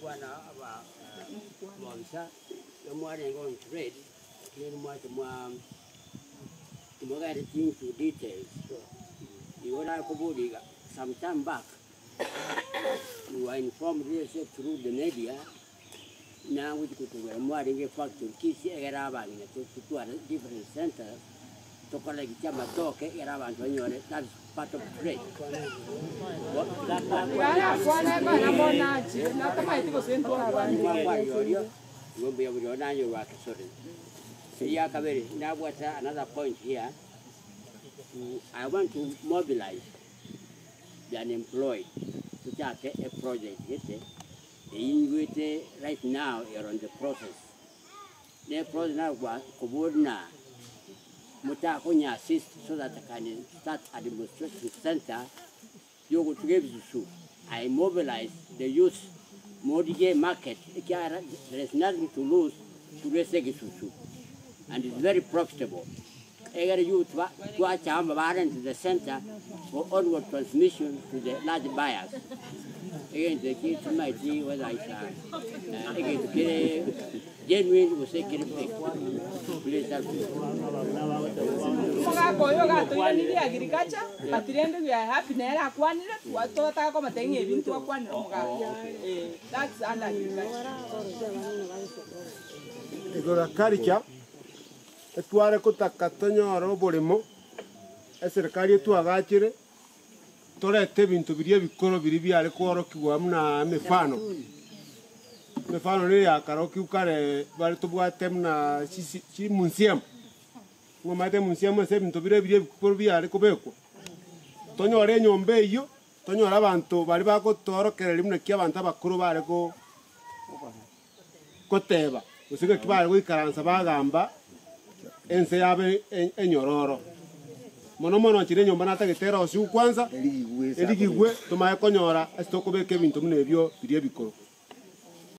Nakwana aba maofisa mwarenge on trade lakini mwacha mwa timogendeti into details. Igo nakoboria iga some time back we were informed ase through the media nagochi kotogera mwarenge factory Kisii egere abang'ina totware different centers tokolekisia amatoke ekero abanto banyore that is part of trade. Mwakwanire orio, igo mbuya buna oria nanyorwa ake sorry. Eria kabere, nabwate another point here, I want to mobilize the unemployed tochake a project gete, eyio inywete right now ere on the process. Ne process nagwa kobori na motakonya assist so that I can start a demonstration center yogotuga ebisusu. I mobilize the youth morigie market ekiagera there is nothing to lose korwa ase egesusu and it's very profitable. Egere youth ba twachamba barente the center for onward transmission to the large buyers. Egento eki timaeti whether it's a egento kere genuine gose kere fake. Please help me. Omogaka oyo iga atoiranirie agriculture, but rende we are happy nere akwanire, twa totaka komotebia ng'a ebi ntwakwanire omogaka eh, that's under agriculture. Igoro culture. Etware gotaka tonyore oboremo, eserikari etwagachere, torete ebinto biria ebikoro biria biare kworokigwa buna emefano. Emefano nere yakarokigwa kare bare tobwate buna chisi chimuseum, ng'omanyete emuseum ase ebinto bire biria ebikoro biare kobekwa. Tonyore enyomba eywo, tonyore abanto baria bagotoorokereria buna ki abanto abakoro bare go goteba, gose ng'aki bare goikaransa bagamba ense yabo enyororo. Mono mono inche nenyomba natagete erosigwe kwanza, erigigwe, tomanye konyora ase tokobeka ebinto buna ebio biria ebikoro.